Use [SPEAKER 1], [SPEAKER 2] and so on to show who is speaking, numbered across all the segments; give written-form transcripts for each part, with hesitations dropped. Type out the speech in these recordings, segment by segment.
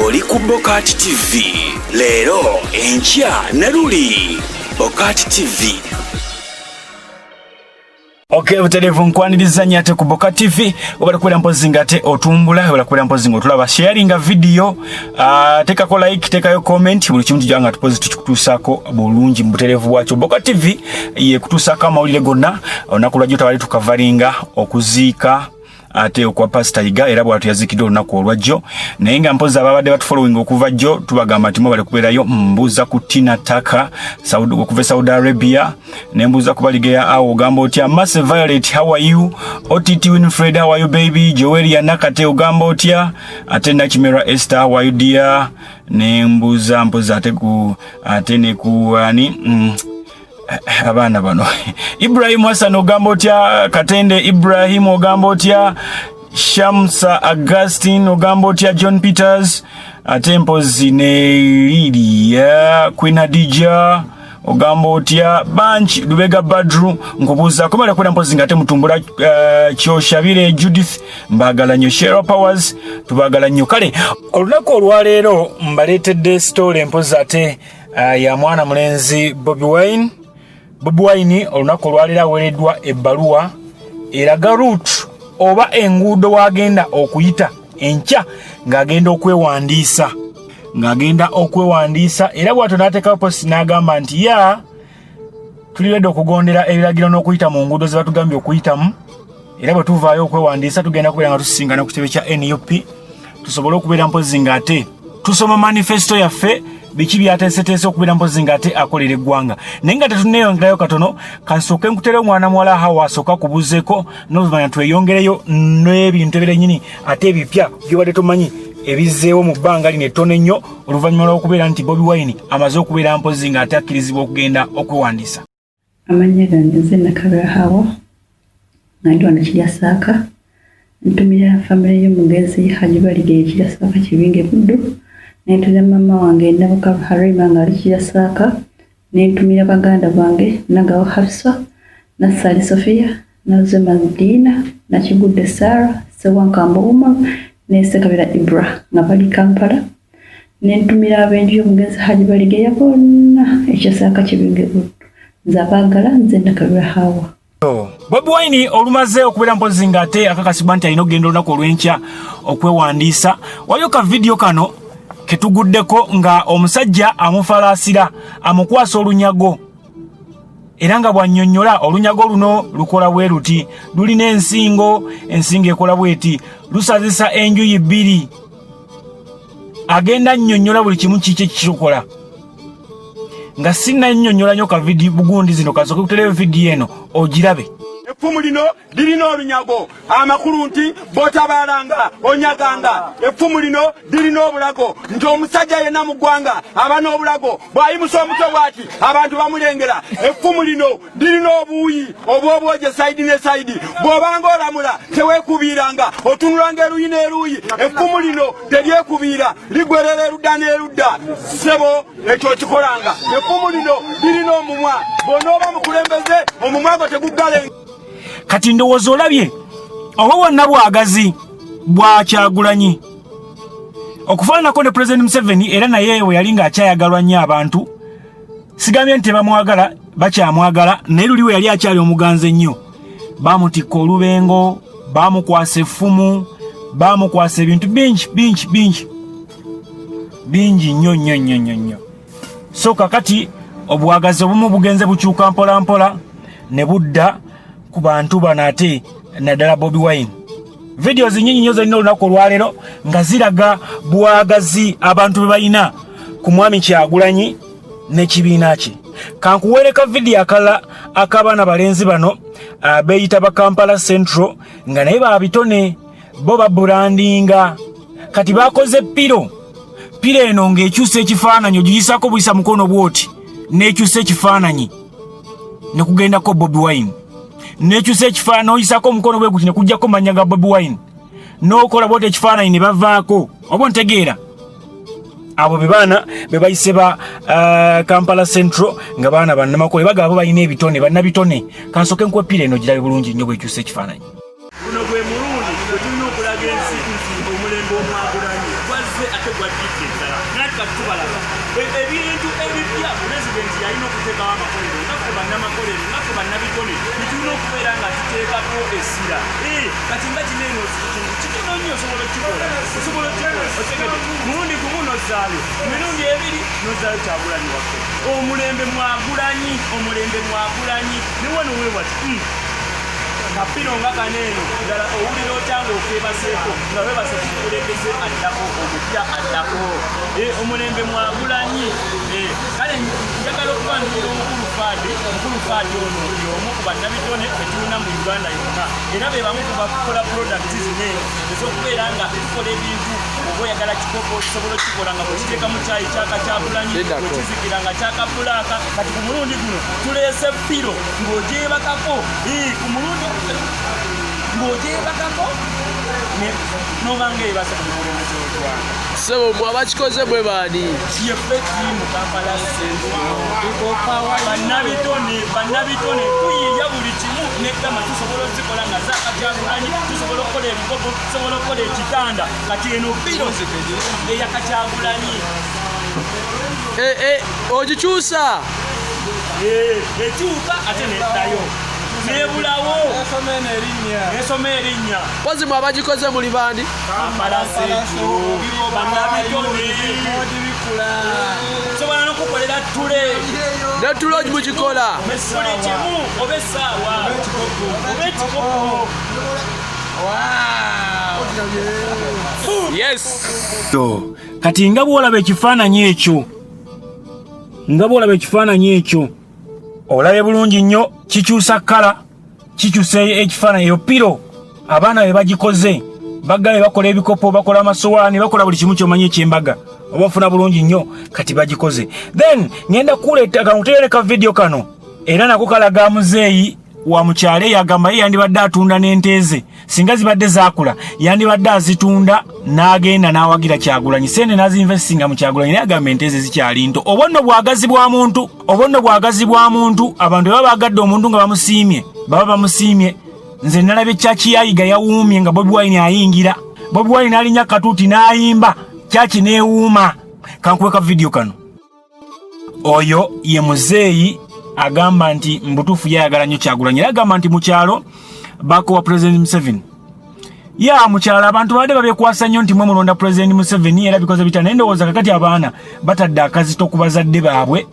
[SPEAKER 1] Oli ku Bokati TV leero, enkya ne luli. Bokati TV.
[SPEAKER 2] Ok, butereevu nkwaniriza nnyo ate ku Boka TV. Obala kubeera mpozi nga ate otumbula, obala kubeera mpozi nga otulaba, sharinga video, tekako like, tekayo comment, buli kimu kijja nga tupozi tukikutuusaako bulungi mu butereevu bwakyo. Boka TV yekutuusaako amawulire gonna. Olunaku lwajjo tabali tukavaringa okuziika ate okwa Pastor Yiga, era bwatu yaziikiddwa olunaku olwajjo. Naye nga mpozi ababadde batufollowing okuva jjo, tubagamba nti mwebale kubeerayo. Mbuuza ku Tina Taka Saudi, okuva e Saudi Arabia, nembuuza ku Baligeya awo, ogamba otya? Mase Violet, how are you? Ott Winfred, how are you baby? Joelia Nakate, ogamba otya? Ate Nakimera Esther, how are you dear? Nembuuza mpozi ate ku ate ne ku ani, abaana bano, Ibrahim Hassan, ogamba otya? Katende Ibrahim, ogamba otya? Shamsa Augustin, ogamba otya? John Peters, ate mpozi ne Lilia Queen Hadija, ogamba otya? Banch Lubega Badru, nkubuuza komala kwera mpozi nga ate mutumbula. Kyoshabire Judith, mbagala nnyo. Shera Powers, tubagala nnyo. Kale olunaku olwaleero mbaleetedde story mpozi ate ya mwana mulenzi Bobi Wine. Bobi Wine olunaku olwaleero aweereddwa ebbaluwa eraga route oba enguudo wagenda okuyita enkya ng'agenda okwewandiisa, era bw'atyo n'ateekawo post n'agamba nti ya tuli ready okugondera ebiragiro n'okuyita mu nguudo ze batugambye okuyitamu, era bwe tuvaayo okwewandiisa tugenda kubeera nga tusisinkana ku kitebe kya NUP, tusobole okubeera mpozi ng'ate tusoma manifesto yaffe, biki byateeseteese okubeera mpozi ng'ate akolera eggwanga. Naye nga tetunneeyongerayo katono, kansooke nkutere omwana muwala Hawa asooka kubuzeeko, n'oluvannyuma tweyongereyo n'ebintu ebirala ate ebipya byobadde tomanyi ebizzeewo mu bbanga lino ettono ennyo oluvannyuma lw'okubeera nti Bobi Wine amaze okubeera mpozi ng'ate akkirizibwa okugenda okwewandiisa.
[SPEAKER 3] Amannya gange nze Nakabira Hawa, nga ndi wano Kiryasaaka. Ntumira famire y'omugenzi Haji Balige, Kiryasaaka, Kibinge, Buddu. Nentumira maama wange Nabukalu Harima ng'ali Kiryasaaka. Nentumira baganda bange Nagawa Hafsa, Nassali Sofia, Naze Madina, Nakigudde Sarah, Sewankambo Umar ne Sekabira Ibra nga bali Kampala. Nentumira ab'enju y'omugenzi Haji Baligeya bonna Ekyasaaka, Kibinge, Buddu. Nze abaagala, nze Nakabira Hawa.
[SPEAKER 2] Bobi Wine olumaze okubeera mpozi ng'ate akakasibwa nti alina okugenda olunaku olw'enkya okwewandiisa, waliwo ka vidiyo kano ketuguddeko nga omusajja amufalaasira, amukwasa olunyago, era nga bw'annyonnyola olunyago luno lukola bwe luti, lulina ensingo, ensingo ekola bweti, lusazisa enjuyi bbiri. Agenda annyonnyola buli kimu kiki ekikikola. Nga sinnannyonnyola nnyo ka vidiyo bugundi zino, kasooke kutereyo vidiyo eno ogirabe.
[SPEAKER 4] Effumu lino lirina olunyago, amakulu nti bw'otabaalanga onyaganga. Effumu lino lirina obulago, nti omusajja yenna mu ggwanga aba n'obulago, bw'ayimusa omutwe bw'ati abantu bamulengera. Effumu lino lirina obuuyi obw'obwoje side ne side, bw'obanga olamula teweekubiiranga, otunulanga eruuyi n'eruuyi. Effumu lino teryekubiira, ligwerera erudda n'erudda. Ssebo, ekyo okikolanga. Effumu lino lirina omumwa, bw'onooba mukulembeze omumwa gwo teguggale.
[SPEAKER 2] Kati ndowooza olabye oba bwonna bwagazi bwa Kyagulanyi, okufaananako ne President Museveni, era naye we yali ng'akyayagalwa nnyo abantu. Sigambye nti tebamwagala, bakyamwagala, naye luli we yali akyali omuganzi ennyo, bamutikka olubengo, bamukwasa effumu, bamukwasa ebintu bingi bingi bingi bingi nnyo nnyo nnyo nnyo nnyo. So kakati obwagazi obumu bugenze bukyuka mpola mpola ne budda ku bantu bano, ate naddala Bobi Wine. Videos nyingi nnyo zalina olunaku olwaleero nga ziraga bwagazi abantu be balina ku mwami Kyagulanyi n'ekibiina kye. Kankuweereka vidiyo akalala ak'abaana balenzi bano beeyita ba Kampala Central, nga naye babitone bo baburandinga. Kati bakoze pillow, pillow eno ng'ekyusa ekifaananyi, ogiyisako buyisa mukono bwoti n'ekyusa ekifaananyi ne kugendako Bobi Wine, n'ekyusa ekifaananyi, n'oyisako omukono bwe guti ne kujjako mannya ga Bobi Wine, n'okola bwoti ekifaananyi ne bavaako. Oba ontegeera? Abo be baana be bayise ba Kampala Central, nga baana bannamakole bagaba bo balina ebitone, bannabitone. Kansooke nkuwe pillow eno girabe bulungi nnyo bwekyusa ekifaananyi.
[SPEAKER 5] Guno gwe mulundi gwe tulina okulaga ensi nti omulembe omwagulanyi gwazze ate gwajjidde.
[SPEAKER 2] Ebintu ebipya pulezidenti yalina okuteekawo amakolero, nga ffe bannamakolero, nga ffe bannabitone netulina okubeera nga tuteekako essira. Kati nga kino eno kintu kitono nnyo, osobola okukikola, osobola okukikola, otegedde? Mulundi gumu nozzaayo, mirundi ebiri nozzaayo. Kyagulanyi waffe, omulembe mwagulanyi, omulembe mwagulanyi. Ne wano wewati kapiro nga kano eno ddala owulira otya ng'okeebaseeko nga webase ku mukulembeze addako omupya addako? Omulembe mwagulanyi. Kale njagala okuba ntuira omukulu Faadi. Omukulu Faadi ono y'omu ku bannabitone betulina mu Uganda yonna, era be bamu ku bakola products zino eno ez'okubeera nga tukola ebintu. Oba oyagala kikopo, tusobola okukikola nga bwekiteekamu kyayi kyaka Kyagulanyi, bwekizikira nga kyaka black. Kati ku mulundi guno tuleese pillow ng'ogyebakako, ku mulundi ng'ogyebakako nobanga ebase ku mukulembeze w'eggwanga.
[SPEAKER 5] Ssebo, mwe abakikoze mwe baani?
[SPEAKER 2] Yeffe ttiimu Kampala Central, bannabitone. Bannabitone tuyiiya buli kimu negama, tusobola okuzikola nga zakakyagulanyi, tusobola okukola ebikopo, tusobola okukola ekitanda. Kati eno pillow eyakakyagulanyi.
[SPEAKER 5] Ogikyusa?
[SPEAKER 2] Ekyuka ate neddayo nebulawo nesoma erinnya.
[SPEAKER 5] Mpozi mwe abagikoze muli bandi?
[SPEAKER 2] Kampala Central, bannabitone. Sobola nokukolera tule.
[SPEAKER 5] Ne tulo mugikola?
[SPEAKER 2] Buli kimu, oba essaawa, oba ekikopo.
[SPEAKER 5] Yes.
[SPEAKER 2] Kati nga bw'olaba ekifaananyi ekyo, nga bw'olaba ekifaananyi ekyo, olabe bulungi nnyo, kikyusa color, kikyusa ekifaananyi. Eyo pillow abaana be bagikoze, bagabe bakola ebikopo, bakola amasowaani, bakola buli kimu kyomanyi ekyembaga, oba ofuna bulungi nnyo. Kati bagikoze. Then ngenda kuleeta kankuteereka vidiyo kano, era nako kalaga muzeeyi wa mukyalo eyo agamba ye yandibadde atunda n'ente ze, singa zibadde zaakula yandibadde azitunda n'agenda n'awagira Kyagulanyi, sente n'azinvestinga mu Kyagulanyi. Naye agamba ente ze zikyali nto. Obwo nno bwagazi bwa muntu, obwo nno bwagazi bwa muntu. Abantu baba bagadde omuntu nga bamusiimye, baba bamusiimye. Nze nalabye kyaki yayiga yawuumye nga Bobi Wine ayingira. Bobi Wine n'alinnya katuuti n'ayimba, kyaki n'ewuuma. Kankuweka vidiyo kano. Oyo ye muzeeyi agamba nti mbutuufu yayagala nnyo Kyagulanyi, era agamba nti mukyalo bakowa President Museveni. Ya mukyalo abantu babadde babyekwasa nnyo nti mwe mulonda President Museveni era bikoze bitya, naye ndowooza kakati abaana batadde akazito ku bazadde baabwe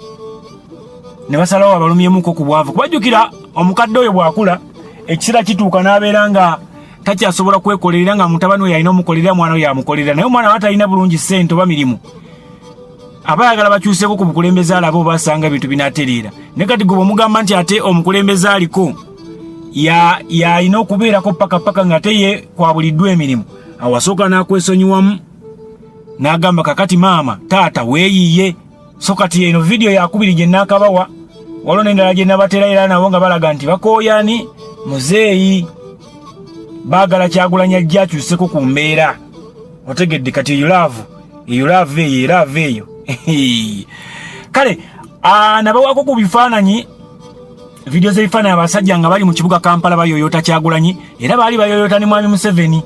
[SPEAKER 2] ne basalawo abalumyemuko ku bwavu. Kubajjukira omukadde oyo bw'akula ekiseera kituuka n'abeera nga takyasobola kwekolerera, nga mutabani we yalina omukolerera, mwana we yamukolerera, naye omwana aba talina bulungi ssente oba mirimu, aba ayagala bakyuseko ku bukulembeze alabe oba asanga ebintu binatereera. Naye kati gwe bwomugamba nti ate omukulembeze aliko yalina okubeerako paka paka nga ate ye kwabuliddwa emirimu, awasooka n'akwesonyiwamu n'agamba kakati maama taata weeyiye. So kati eno vidiyo yakubiri gye naakabawa, waliwo n'endala gye nabatera era nabo nga balaga nti bakooyani muzeeyi, baagala Kyagulanyi ajja akyuseko ku mbeera. Otegedde? Kati eyo love, eyo love, eyo elove eyo. Kale nabawaako ku bifaananyi, vidiyo z'ebifaananyi, abasajja nga bali mu kibuga Kampala bayoyota Kyagulanyi, era baali bayoyota ne mwami Museveni,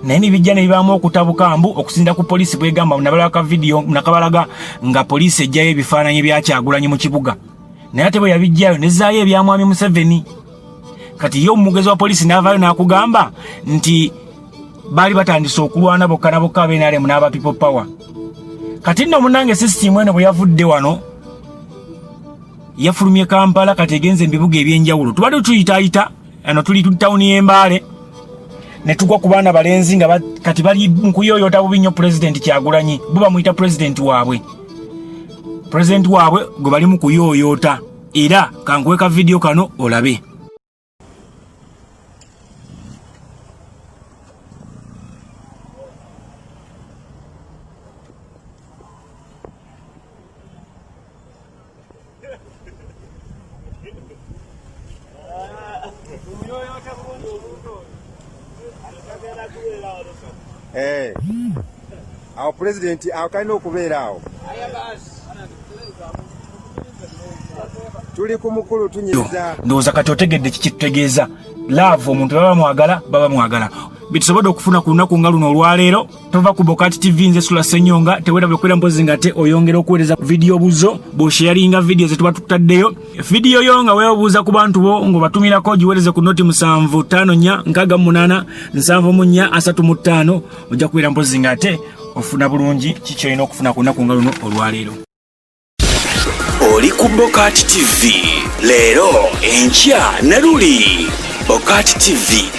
[SPEAKER 2] naye nibijja ne bibaamu okutabuka mbu okusinda ku poliisi bwegamba. Nabalaka vidiyo nakabalaga nga poliisi ejjayo ebifaananyi bya Kyagulanyi mu kibuga, naye ate bwe yabijjayo nezaayo ebya mwami Museveni. Kati ye omugezi wa poliisi n'avaayo n'akugamba nti baali batandise okulwana bokka na bokka abeNRM n'aba People Power. Kati nno munange sisitimu eno bwe yavudde wano yafulumye Kampala, kati egenze mu bibuga ebyenjawulo. Tubadde tuyitaayita eno, tuli tawuni y'Embaale, ne tugwa ku baana balenzi nga kati bali mu kuyoyoota bubi nnyo Pulezidenti Kyagulanyi. Bo bamuyita pulezidenti waabwe, pulezidenti waabwe gwe bali mu kuyooyoota. Era kankuwe ka vidiyo kano olabe.
[SPEAKER 4] Awo pulezidenti awo kalina okubeera awo. Tuli ku mukulu tunyiriza.
[SPEAKER 2] Ndowooza kati otegedde kiki tutegeeza love. Omuntu baba mwagala, baba mwagala. Byetusobodde okufuna ku lunaku nga luno olwaleero. Tova ku Bokati TV, nze Sula Senyonga. Tewerabye okubeera mpozi nga ate oyongera okuweereza vidiyo buzo bw'osharinga vidiyo ze tuba tukutaddeyo. Vidiyo yo nga weebuuza ku bantu bo ng'obatumirako, giweereze ku noti 754 68 74 35. Ojja kubeera mpozi nga ate ofuna bulungi kiki olina okufuna ku lunaku nga luno olwaleero.
[SPEAKER 1] Oli ku Bokati TV, leero, enkya ne luli. Bokati TV.